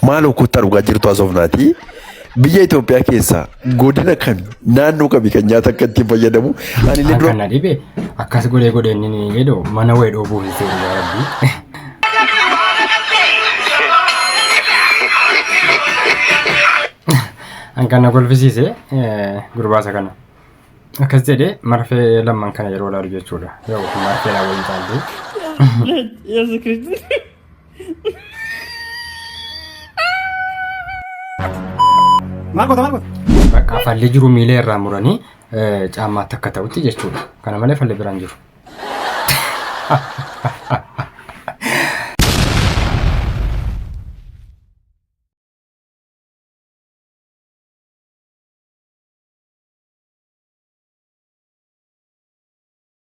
Maaloo kottaa dhugaa jirtu haasofnaati. Biyya Itoophiyaa keessaa godina kami naannoo kami kan nyaata akka ittiin fayyadamu ani illee An dura kan na dhibe akkas godhee godhee inni ni jedhu mana wayii dhoobuu hin seenu yaa rabbi. An kan na kolfisiise gurbaasa kana. Akkas jedhee marfee lamman kana yeroo ilaalu jechuudha. Yoo marfee laa waliin caaltu. Yesus Kristus. Maal goota maal goota? Bakka falli jiru miila irraa muranii caammaatti akka ta'utti jechuudha. Kana malee falli biraan jiru.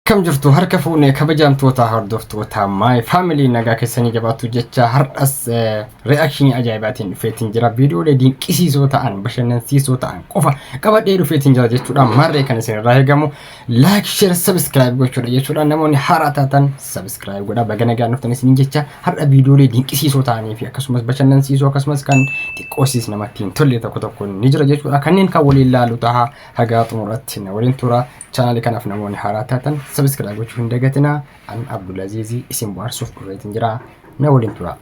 Akkam jirtu harka fuune kabajamtoota hordoftoota my family nagaa keessanii jabaattu jecha har'as reakshinii ajaa'ibaatiin dhufeetiin jira viidiyoolee dinqisiisoo ta'an bashannansiisoo ta'an qofa qabadhee dhufeetiin jira jechuudha marree kan isin irraa eegamu like share subscribe gochuudha jechuudha namoonni haaraa taatan subscribe godhaa baga nagaan dhuftan isiniin jecha har'a viidiyoolee dinqisiisoo ta'anii fi akkasumas bashannansiisoo akkasumas kan xiqqoosiis namatti hin tolle tokko tokko ni jira jechuudha kanneen kan waliin laalu taha hagaa xumuratti na waliin tura Chaanaalii kanaaf namoonni haaraa taatan sabiskiraayib gochuu hin dagatinaa. An Abdulaziizii isin bohaarsuuf dhufeetiin jira. Na waliin tura.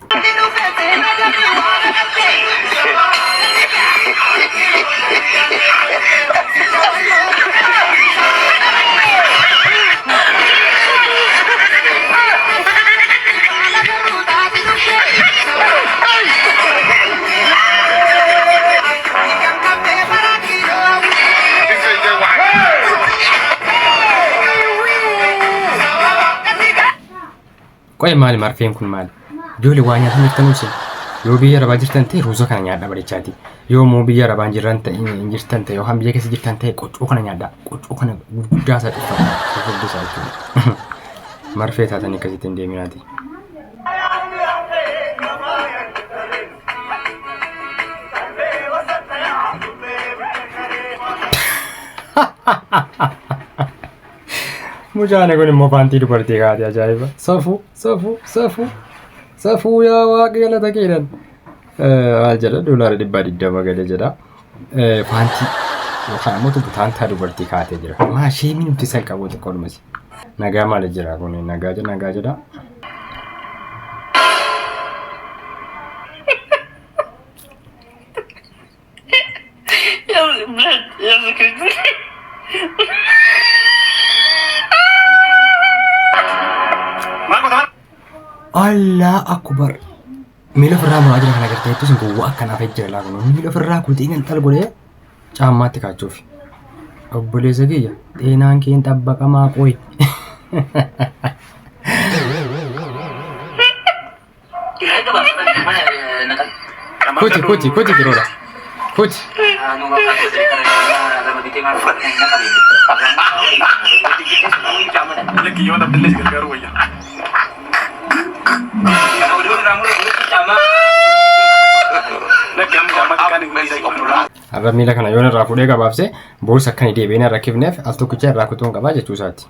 Qoy maali marfeen kun maali? Ijoollee waa nyaatan jirtan isin. Yoo biyya arabaa jirtan ta'e ruuza kana nyaadha barechaati. Yoo immoo biyya arabaa hin jirran ta'e hin jirtan ta'e yookaan biyya keessa jirtan ta'e qoccoo kana nyaadha. Qoccoo kana gurguddaa isaa cufa. Gurguddaa isaa jechuudha. Marfee taatanii akkasitti hin deeminaati. Mucaan kun immoo paantii dubartii kaate ajaa'iba. Safuu, safuu, safuu, safuu yaa waaqa galata keedhan. Maal jedha doolaara 120 gale jedha. Paantii yookaan immoo butaantaa dubartii kaatee jira. Maa sheemiin nuti san qabu xiqqoodhumasi. Nagaa maali jira kun nagaa jedha nagaa jedha. Yesus Kristus. Maal goota maal? Allah akbar. Miila ofirraa muraa jira kana agartee jettu sun gowwaa akkanaaf jira laa kun miila ofirraa kutee kan xal godhee caammaatti kaachuuf. Obboleessa kiyya xeenaan keen xabbaqamaa qoy. Kuti kuti kuti jiruudha. Kuti. Lakki yoo dhabdillee si gargaaruu wayya. Lakki amma caammaa xiqqaan hin guddisaa. Har'a miila kana yoon irraa fuudhee gabaabse boorsa akka inni deebi'ee na rakkifneef al tokkicha irraa kutuun qabaa jechuu isaati.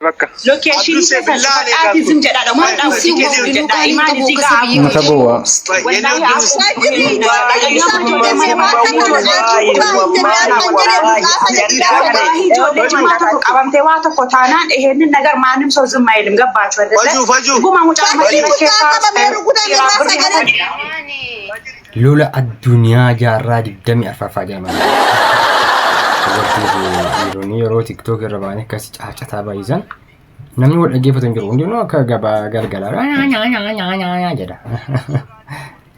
Bakka. Lokeeshinii Abduse keessan billah aleek cufadhaatii Abdu. zim jedhaadha. Maal Hojii dhaabbii kee hojjedha. hojjedha. Imaan isii ga'a. Mata gowwaa. Wallaahi ijoollee jimaa tokko qabamtee waa tokko taanaan ይሄንን ነገር ማንም ሰው ዝም አይልም። ገባችሁ አይደለ? Fajuu fajuu. ጉማ ሙጫ Lola addunyaa jaarraa 24ffaa jedhama. Dubartii fi dhiironni yeroo tiktook irra ba'anii akkas caacataa baay'isan namni wal dhaggeeffatu hin jiru. Hundinuu akka gabaa galgalaa jedha.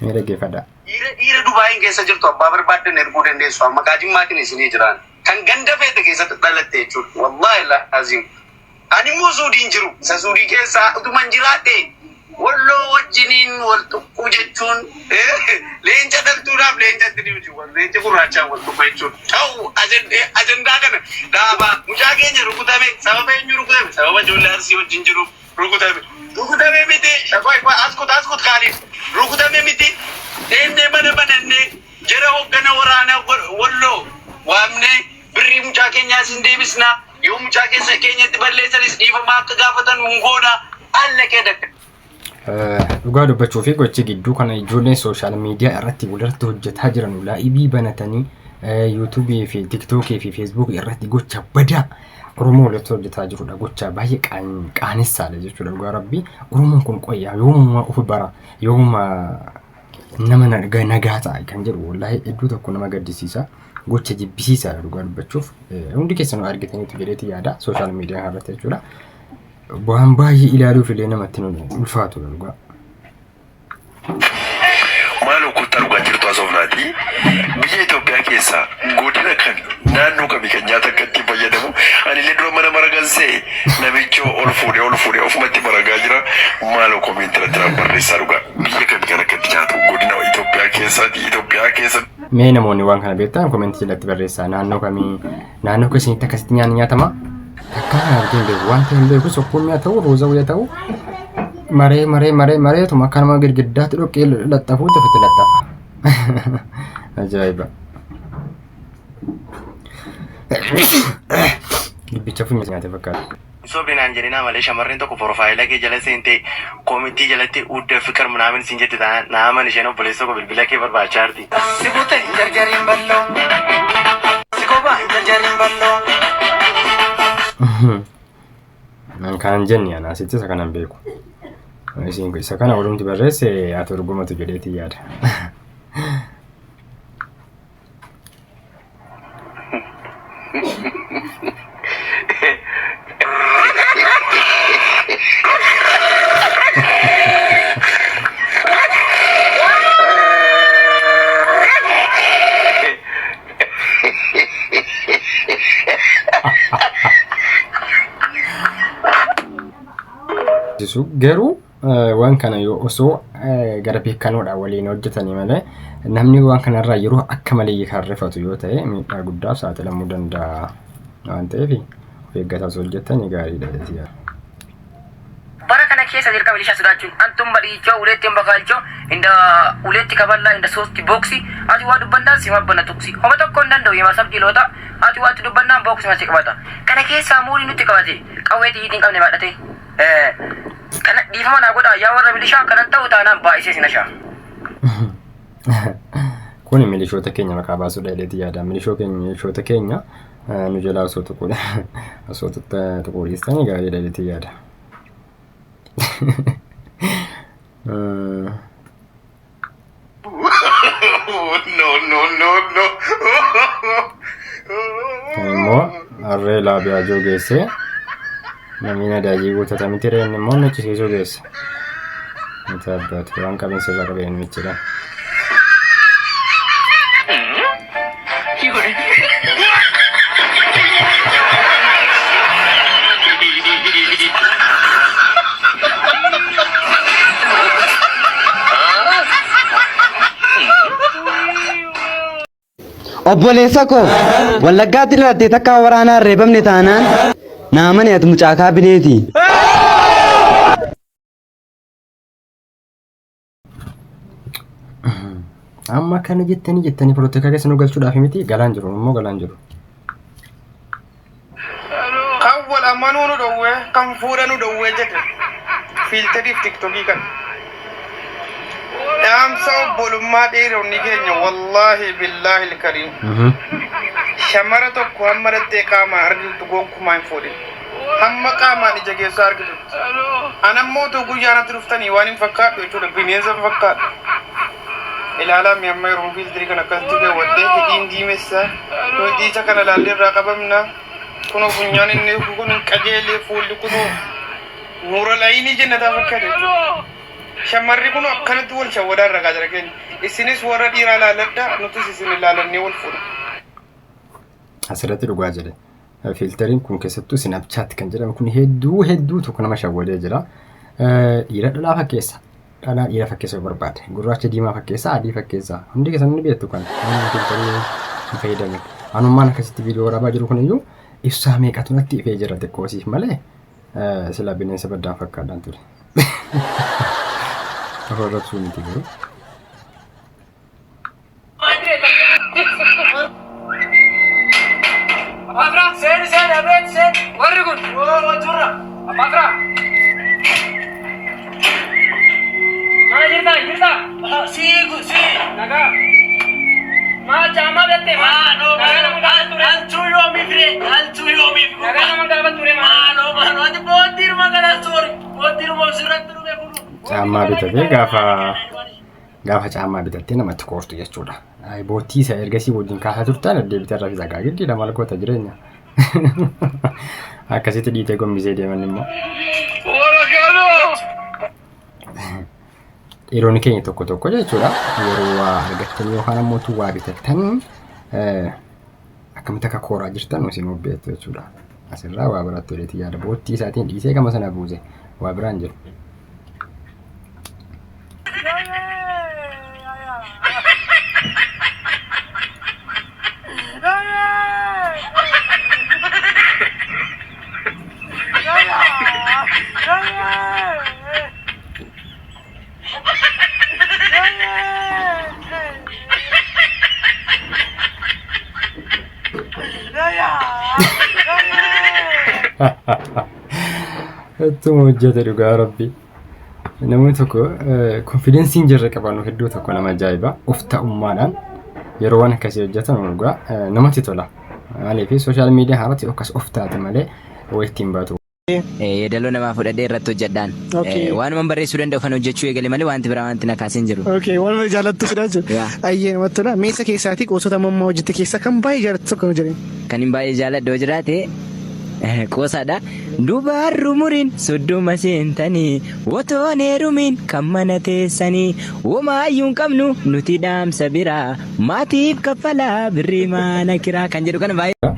Mee dhaggeeffadhaa. Dhiira dhiira Dubaayin keessa jirtu abbaa barbaaddan erguu dandeessu. Amma maqaa jimmaatiin isinii jiraan. Kan ganda feete keessatti dhalatte jechuudha. Wallaahi laaziim. Ani immoo Suudiin jiru. Isa Suudii keessaa utuman jiraadhe walloo wajjiniin wal tuqquu jechuun leenca dhaltuudhaaf leencatti ni miti. Leenca gurraachaan wal tuqqa jechuudha. Ta'u ajandaa kana dhaabaa mucaa keenya rukutame sababa eenyu rukutame sababa ijoollee arsii wajjin jiru rukutame. Rukutame miti. Qoy qoy askut askut kaaliif rukutame miti. Deemnee mana banannee jara hoggana waraanaa walloo waamnee birrii mucaa keenyaas hin deebisna. Yoo mucaa keessa keenyatti balleessanis dhiifama akka gaafatan hin goona. Allaqee dakka. Dhugaa dubbachuu fi gochi gidduu kana ijoolleen social media irratti walirratti hojjetaa jiran, live banatanii YouTube fi TikTok fi Facebook irratti gocha badaa Oromoo walitti hojjetaa jirudha. Gocha baay'ee qaanessaadha jechuudha, dhugaa rabbii. Oromoon kun qoyyaa yoomuma of bara, yoomuma nama nagaa ta'a kan jedhu, wallaahi hedduu tokko nama gaddisiisa. Gocha jibbisiisaadha dhugaa dubbachuuf. Hundi keessanuu argitaniitu jedheeti yaada social media irratti jechuudha. Waan baay'ee ilaaluuf illee namatti ulfaatu dhugaa. Maaloo kottaa, dhugaa jirtu haasofnaati. Biyya Itoophiyaa keessaa godina kami, naannoo kami kan nyaata akka ittiin fayyadamu? Ani illee dura mana maragansee namichoo ol fuudhee ol fuudhee ofumatti maragaa jira. Maaloo comment irratti naan barreessaa dhugaa. Biyya kami kan akka itti nyaatu, godina Itoophiyaa keessaati, Itoophiyaa keessa? Mee namoonni waan kana beektan comment jalatti barreessaa. Naannoo kamii, naannoo keessanitti akkasitti nyaanni nyaatama? Takkaa kana argee hin beeku. Wanta hin beeku sokkuun haa ta'u, ruuza haa ta'u, maree maree maree mareetuma akka nama girgiddaatti dhoqqee laxxafuutti ofitti laxxafa. Ajaa'iba. Dubbicha funyee nyaate fakkaata. Sobinaan jedhinaa malee, shamarreen tokko profile kee jala seentee comment jalatti "ውድ ፍቅር" ምናምን siin jette naaman, isheen obboleessa koo bilbila kee barbaachaa jirti. Si bute jarjariin balloo. Si kophaa jarjariin balloo. Kan jenne ana asitti isa kanan beeku. Isiin isa kana walumti barreesse ati urgumatu jedheetii yaada. Garuu waan kana yoo osoo gara beekanoodhaan waliin hojjetanii malee, namni waan kanarraa yeroo akka malee kan rifatu yoo ta'e miidhaa guddaaf saaxilamuu danda'a waan ta'eef, of eeggataa osoo hojjetanii gaariidha jechuudha. Bara kana keessa jalqaba milishaa sodaachuun antum badiichoo uleetti bakaalchoo inda uleetti kaballaa inda soosti booksi, ati waa dubbannaan si mabbana tuqsi, homa tokko hin danda'u yema sabdiloota, ati waatti dubbannaan booksi masi qabata. Kana keessaa muurii nutti qabate qawwee xiyyiitii hin qabne baadhate, kana dhiifama naa godhaa yaa warra milishaa, kanan ta'u taanaan baay'isee sin ashaa. Kun milishoota keenya maqaa baasuudha jedheeti yaada. Milishoota keenya nu jalaa osoo tuquudha. Osoo tuquu dhiistanii gaariidha jedheeti yaada. No, no, no, no. Kun immoo harree laabiyaajoo geessee namni nadaajii guuttata miti ree, inni immoo nuchisiisuu geesse. Miti abbaatu waan qabeensa irraa qabeen namichidha. Obboleessa koo, Wallaggaatti dhalattee takka waraanaan reebamne taanaan naamani ati mucaa kaabineeti. Amma kana jettanii jettanii polotikaa keessa nu galchuudhaaf miti, galaan jiru immoo galaan jiru. Kan wal amanuu nu dhowwee, kan fuudha nu dhowwee jedhe filteriif TikTok kan. Dhaamsa obbolummaa dhiironni keenya, wallaahi billaahi kariim. Shamara tokko hamma dhattee qaamaan argitutti gonkumaa hin fuudhin. Hamma qaamaan ija keessaa argitutti. Anammoo utuu guyyaa natti dhuftanii waan hin fakkaadhu jechuudha, bineensa hin fakkaadhu. Ilaalaa mi, amma yeroo filter kan akkasitti keewwadhee hidhiin diimessaa hidhii isa kana ilaallee irraa qabamna. Kunoo funyaan inni kun hin qajeelee, fuulli kunoo nuura layinii jennataa fakkaata jechuudha. Shamarri kun akkanatti wal shawwadaa irra gaa jira keenya. Isinis warra dhiiraa ilaaladhaa, nutis isin ilaalannee wal fuudha. Asirratti dhugaa jedhe. Filteriin kun, keessattuu Snapchat kan jedhamu kun, hedduu hedduu tokko nama shawwadee jira. Dhiira dhalaa fakkeessa. Dhalaa dhiira fakkeessa yoo barbaade. Gurraacha diimaa fakkeessa, adii fakkeessa. Hundi keessan ni beektu kan namni filter hin fayyadamne. Anummaan akkasitti viidiyoo waraabaa jiru kun iyyuu ibsaa meeqatu natti ifee jira, xiqqoosiif malee sila bineensa baddaan fakkaadhaan ture. Afaan rabsuu miti garuu. Afra, seeni seeni abeet seeni. Warri kun. Wajjurra. Afra. Jirta jirta. Si si. Nagaa. Maal caamaa bitatte? Maaloo Dhalchuu yoomiif ree? Dhalchuu yoomiif? Nagaa nama gaafa ture. Maaloo maaloo ati booddiiruma kana soori. Booddiiruma sirratti dhufe kunu. Caammaa bitatee gaafa caammaa bitattee namatti koortu jechuudha. Boottii isa ergasii wajjin kaasaa turtan deddeebitee irra fisaa gaa giddiidha maal goota jireenya. Akkasitti dhiitee gombisee deeman immoo. Dhiironni keenya tokko tokko jechuudha yeroo waa argattan yookaan ammoo waa bitattan akkamitti akka kooraa jirtan isin beektu jechuudha. Asirraa waa barattu jedheeti yaada boottii isaatiin dhiisee gama sana buuse waa biraan jiru. Ittuma hojjete dhugaa rabbi. Namni tokko confidenceiin jirre qaban hedduu tokko nama ajaa'iba. Of ta'ummaadhaan yeroo waan akkasii hojjetan dhugaa namatti tola. Maaliif social media irratti akkas of taate malee wayii ittiin baatu. Yeedaloo namaa fudhadhee irratti hojjedhaan. Waanuma barreessuu danda'u kan hojjechuu eegale malee wanti biraa wanti na kaasee hin jiru. Okay, waanuma jaallattu sidha jechuudha. Ayyee, namatti tola. Meesa keessaatii qoosota mammaa hojjette keessaa kan baay'ee jaallattu tokko jedheen. Kan hin baay'ee jaalladhu yoo jiraate qoosaadha. Dubarru muriin 30 seentanii otoon heerumiin kan mana teessanii womaayyuu hin qabnu nuti dhaamsa biraa maatiif kaffalaa birrii mana kiraa kan jedhu kana baay'ee.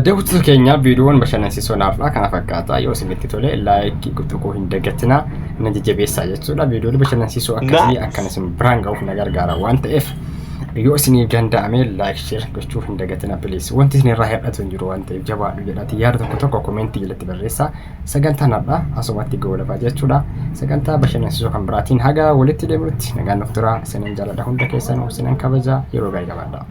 Daawwattoota keenya, viidiyoon bashannansiisoo naafdha kana fakkaata. Yoo isinitti tole like tuquu hin dagatinaa, na jajjabeessaa jechuudha. Viidiyoolee bashannansiisoo akkasii akkan isin biraan ga'uuf na gargaara waan ta'eef yoo isiniif danda'ame like, share gochuu hin dagatinaa, please. Wanti isin irraa hir'atu hin jiru waan ta'eef jabaadhu jedhaati yaada tokko tokko commentii jalatti barreessaa. Sagantaan har'aa asumatti goolabaa jechuudha. Sagantaa bashannansiisoo kan biraatiin haga walitti deebinutti nagaan nuuf turaa. Isinin jaalladha, hunda keessanuu isinan kabajaa, yeroo gaarii qabaadha.